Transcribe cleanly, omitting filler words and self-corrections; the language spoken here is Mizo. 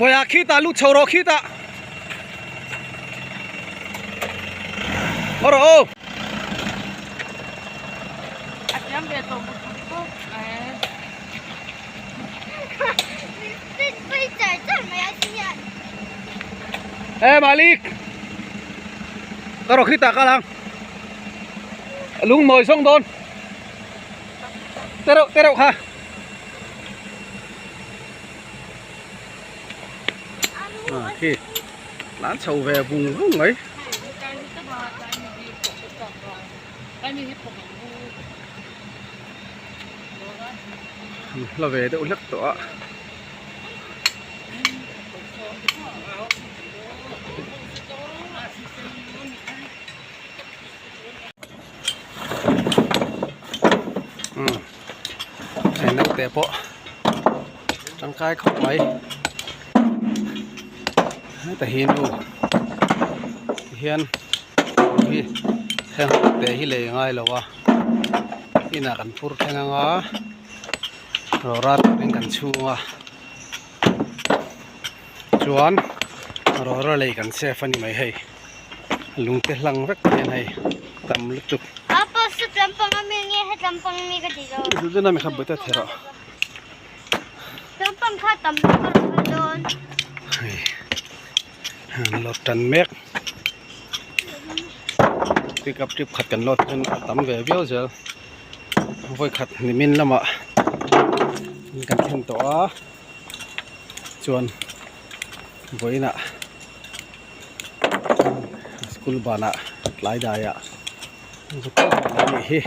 Bawiha khitah lut chho rawh khitah. Haw rawh aw. A thiam ve tawh bawk bawk e. Ê Malik. Ka rawh khitah kal ang. Lung mawi sawng dawn. Te reuh te reuh kha. À khi lan chho ve vung vung mai. La ve deuh hlek tawh a. Hei naute pawh tangkai khawp mai heta hi nu tihian hi heng te hi lei ngai lo a inah kan phur thleng anga rawra turin kan chhung a chuan rawra lei kan save a ni mai hei. Lungte hlang vek hian hei tam lutuk. Apa sut lampang ami nge het lampang ami ka ti lo. Chu chu na mi kha buaita thei rawh. Lampang kha tam ka rawh dawn. Hei an lo tan mek. Pick up trip khat kan lo chuan a tam ve viau zel. Vawi khat nimin lamah kan thlen tawh a chuan vawiinah. School banah tlai daiah zu kal leh a nih hi.